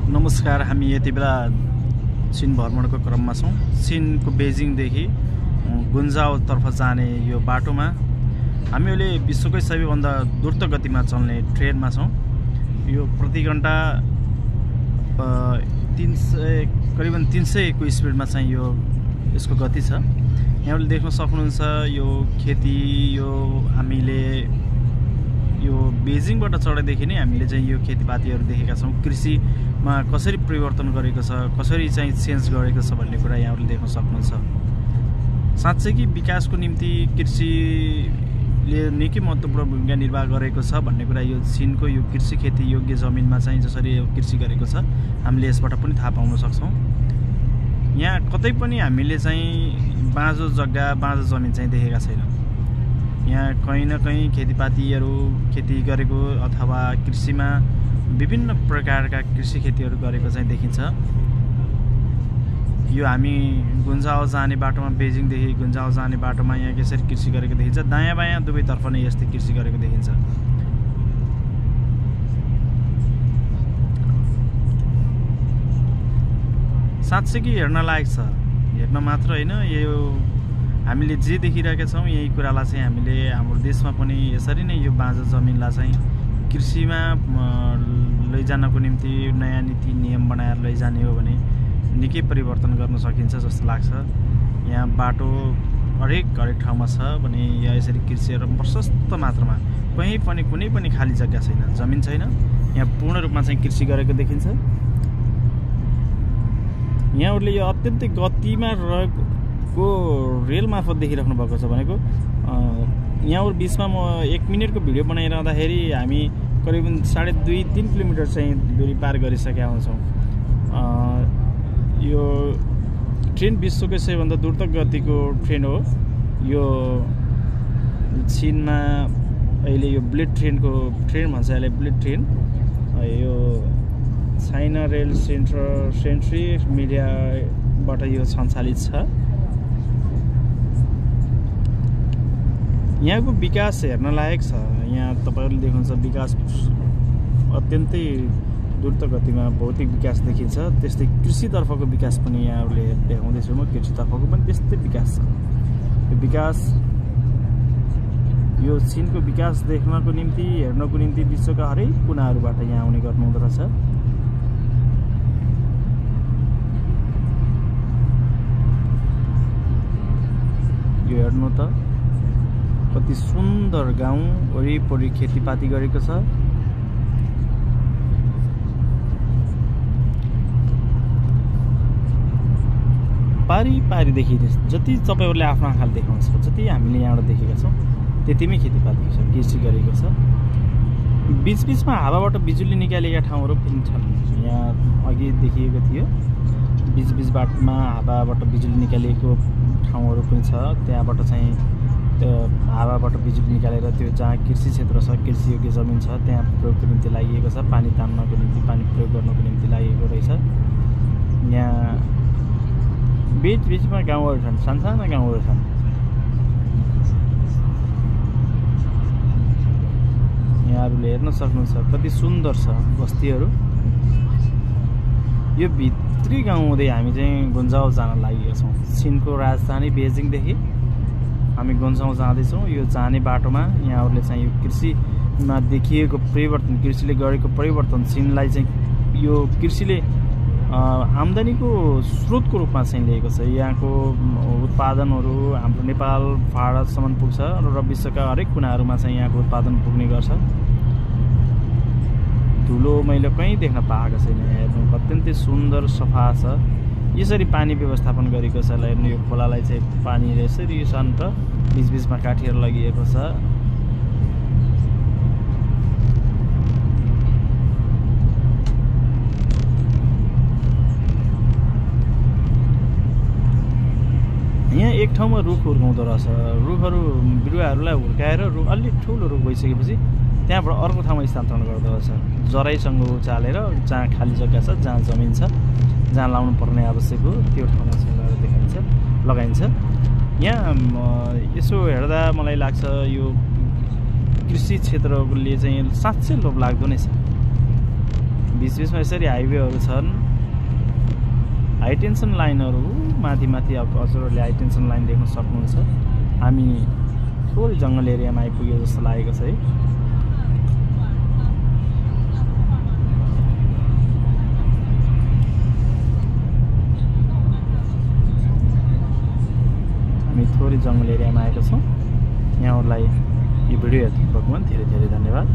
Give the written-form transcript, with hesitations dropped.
नमस्कार। हामी यति बेला चीन भ्रमणको क्रममा छौं। चीनको बेजिङदेखि गुन्जाओतर्फ जाने यो बाटोमा हामी अहिले विश्वकै सबैभन्दा द्रुत गतिमा चल्ने ट्रेनमा छौं। यो प्रति घण्टा करिबन 300 को स्पिडमा चाहिँ यो यसको गति छ। यहाँले देख्न सक्नुहुन्छ यो खेती यो हामीले यो बेजिङबाट चढेदेखि नै हामीले चाहिँ यो खेतीपातीहरू देखेका छौं। कृषिमा कसरी परिवर्तन गरेको छ, कसरी चाहिँ चेन्ज गरेको छ भन्ने कुरा यहाँले देख्न सक्नुहुन्छ। साँच्चै कि विकासको निम्ति कृषिले निकै महत्त्वपूर्ण भूमिका निर्वाह गरेको छ भन्ने कुरा यो चीनको यो कृषि खेती योग्य जमिनमा चाहिँ जसरी कृषि गरेको छ हामीले यसबाट पनि थाहा पाउन सक्छौं। यहाँ कतै पनि हामीले चाहिँ बाँझो जग्गा बाँझो जमिन चाहिँ देखेका छैनौं। यहाँ कहीं न कहीं खेतीपातीहरू खेती गरेको अथवा कृषिमा विभिन्न प्रकारका कृषि खेतीहरू गरेको चाहिँ देखिन्छ। यो हामी गुन्जाओ जाने बाटोमा बेजिङदेखि गुन्जाओ जाने बाटोमा यहाँ कसरी कृषि गरेको देखिन्छ। दायाँ बायाँ दुवैतर्फ नै यस्तै कृषि गरेको देखिन्छ। साँच्चै कि हेर्न लायक छ। हेर्न मात्र हैन, यो हामीले जे देखिरहेका छौं यही कुरालाई चाहिँ हामीले हाम्रो देशमा पनि यसरी नै यो बाँझो जमिनलाई चाहिँ कृषिमा लैजानको निम्ति नयाँ नीति नियम बनाएर लैजाने हो भने निकै परिवर्तन गर्न सकिन्छ जस्तो लाग्छ। यहाँ बाटो हरेक ठाउँमा छ भने यहाँ यसरी कृषिहरू प्रशस्त मात्रामा कहीँ पनि कुनै पनि खाली जग्गा छैन, जमिन छैन। यहाँ पूर्ण रूपमा चाहिँ कृषि गरेको देखिन्छ। यहाँहरूले यो अत्यन्तै गतिमा रहेको रेल मार्फत देखिराख्नु भएको छ। भनेको यहाँहरु बीचमा म 1 मिनेटको भिडियो बनाइरहँदाखेरि हामी करिबन 2.5-3 किलोमिटर चाहिँ दूरी पार गरिसकेका हुन्छौँ। यो ट्रेन विश्वकै सबैभन्दा द्रुत गतिको ट्रेन हो। यो चीनमा अहिले यो बुलेट ट्रेन भन्छ, यसलाई बुलेट ट्रेन। यो चाइना रेल सेन्ट्री मिडियाबाट यो सञ्चालित छ। यहाँको विकास हेर्न लायक छ। यहाँ तपाईहरुले देख्नुहुन्छ विकास अत्यन्तै द्रुत गतिमा भौतिक विकास देखिन्छ। त्यस्तै कृषितर्फको विकास पनि यहाँहरुले देखाउँदैछु म। कृषितर्फको पनि त्यस्तै विकास छ। यो विकास यो चीनको विकास देख्नको निम्ति हेर्नको निम्ति विश्वका हरेक कुनाहरुबाट यहाँ आउने गर्नुहुँदो रहेछ। यो हेर्नु त कति सुन्दर गाउँ, वरिपरि खेतीपाती गरेको छ। पारी देखिन्छ। जति तपाईहरुले आफ्नो आँखाले देख्नुहुन्छ, जति हामीले यहाँबाट देखेका छौं त्यतिमै खेतीपाती छ, कृषि गरेको छ। बीचबीचमा हावाबाट बिजुली निकालेका ठाउँहरू पनि छन्। यहाँ अघि देखिएको थियो बीचबीच बाटोमा हावाबाट बिजुली निकालेको ठाउँहरू पनि छ। त्यहाँबाट चाहिँ हावाबाट बिजुली निकालेर त्यो जहाँ कृषि क्षेत्र छ, कृषि योग्य जमिन छ त्यहाँ प्रयोगको निम्ति लागिएको छ। पानी तान्नको निम्ति, पानी प्रयोग गर्नको निम्ति लागिएको रहेछ। यहाँ बीचबीचमा गाउँहरू छन्, सानसाना गाउँहरू छन्। यहाँहरूले हेर्न सक्नुहुन्छ कति सुन्दर छ बस्तीहरू। यो भित्री गाउँ हुँदै हामी चाहिँ गुन्जाओ जान लागेका छौँ। चीनको राजधानी बेजिङदेखि हामी गुन्जाओ जाँदैछौँ। यो जाने बाटोमा यहाँहरूले चाहिँ यो कृषिमा देखिएको परिवर्तन, कृषिले गरेको परिवर्तन, चीनलाई चाहिँ यो कृषिले आम्दानीको स्रोतको रूपमा चाहिँ लिएको छ। यहाँको उत्पादनहरू हाम्रो नेपाल भारतसम्म पुग्छ र विश्वका हरेक कुनाहरूमा चाहिँ यहाँको उत्पादन पुग्ने गर्छ। धुलो मैलो कहीँ देख्न पाएको छैन। हेर्नु अत्यन्तै सुन्दर सफा छ। यसरी पानी व्यवस्थापन गरेको छ। हेर्नु यो खोलालाई चाहिँ पानी यसरी शान्त बीचबीचमा काटिएर लगिएको छ। यहाँ एक ठाउँमा रुख हुर्काउँदो रहेछ। रुखहरू बिरुवाहरूलाई हुर्काएर अलि ठुलो रुख भइसकेपछि त्यहाँबाट अर्को ठाउँमा स्थानान्तरण गर्दो रहेछ। जराइसँग उचालेर जहाँ खाली जग्गा छ, जहाँ जमिन छ, जहाँ लाउनु पर्ने आवश्यक हो त्यो ठाउँमा चाहिँ लगाइन्छ। यहाँ यसो हेर्दा मलाई लाग्छ यो कृषि क्षेत्रले चाहिँ साँच्चै लोभलाग्दो नै छ। बिचबिचमा यसरी हाइवेहरू छन्, हाई टेन्सन लाइनहरू माथि माथि। अब हजुरहरूले हाई टेन्सन लाइन देख्न सक्नुहुन्छ। हामी थोरै जङ्गल एरियामा आइपुग्यो जस्तो लागेको छ है। हामी थोरै जङ्गल एरियामा आएका छौँ। यहाँहरूलाई यो भिडियो हेर्नुभएकोमा धेरै धेरै धन्यवाद।